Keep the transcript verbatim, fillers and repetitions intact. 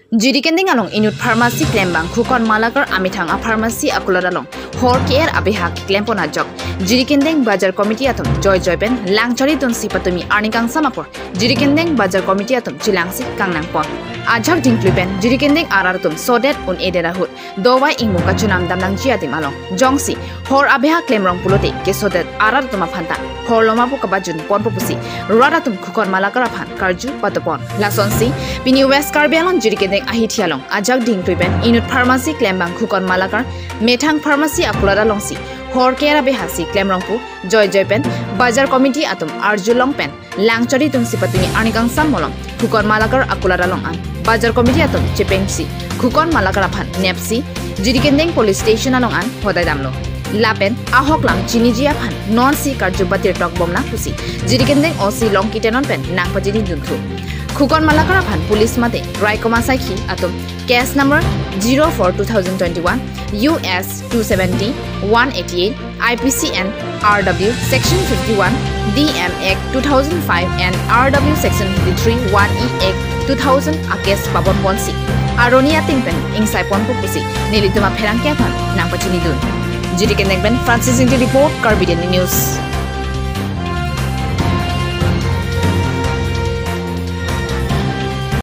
Jirikindeng along inut pharmacy klembang Khukon Malakar amethang a pharmacy akulat along hor ke-er abeha keklempon ajok Jirikindeng Bazar Committee atum joijoi pen langchari dunsi patumi arni kangsam apor Jirikindeng Bazar Committee atum chelangsi kangnangpon. Ajak dingklui pen Jirikindeng arat atum sodet un-edet ahut dovai ingmung kachonam damnangji adim along jongsi hor abeha klemrong pulote kesodet arat atum aphanta hor loma pu kabajun ponpo pusi rat atum Khukon Malakar aphan karju patupon. Lasonsi pini West Karbi Anglong Jirikindeng ahithi along ajak dingklui pen inut pharmacy klembang Khukon Malakar methang pharmacy akulat alongsi hor ke-er abeha si klemrong pu joijoi pen Bazar Committee atum arjulong pen langchari dunsi patumi arni kangsam malom Khukon Malakar akulat along an Bazar Committee atum chepengsi Khukon Malakar aphan nepsi Jirikindeng Police Station along an hodai damlo. Lapen ahoklang chiniji aphan nonsi karju batir tokbomnang pusi Jirikindeng O C Longki Tenon pen nangpachini dunthu. Khukon Malakar aphan police mate raikoma saikhi atum case number zero four two thousand twenty-one U S two seventy one eighty-eight, I P C and R W section fifty-one, D M Act two thousand five and R W section fifty-three one E Act two thousand a case paponponsi aroni ating pen ingsaiponpo pusi nelitum apherangke aphan nangpachini dun. Jirikindeng pen Francis Ingti report, Karbi Daily News.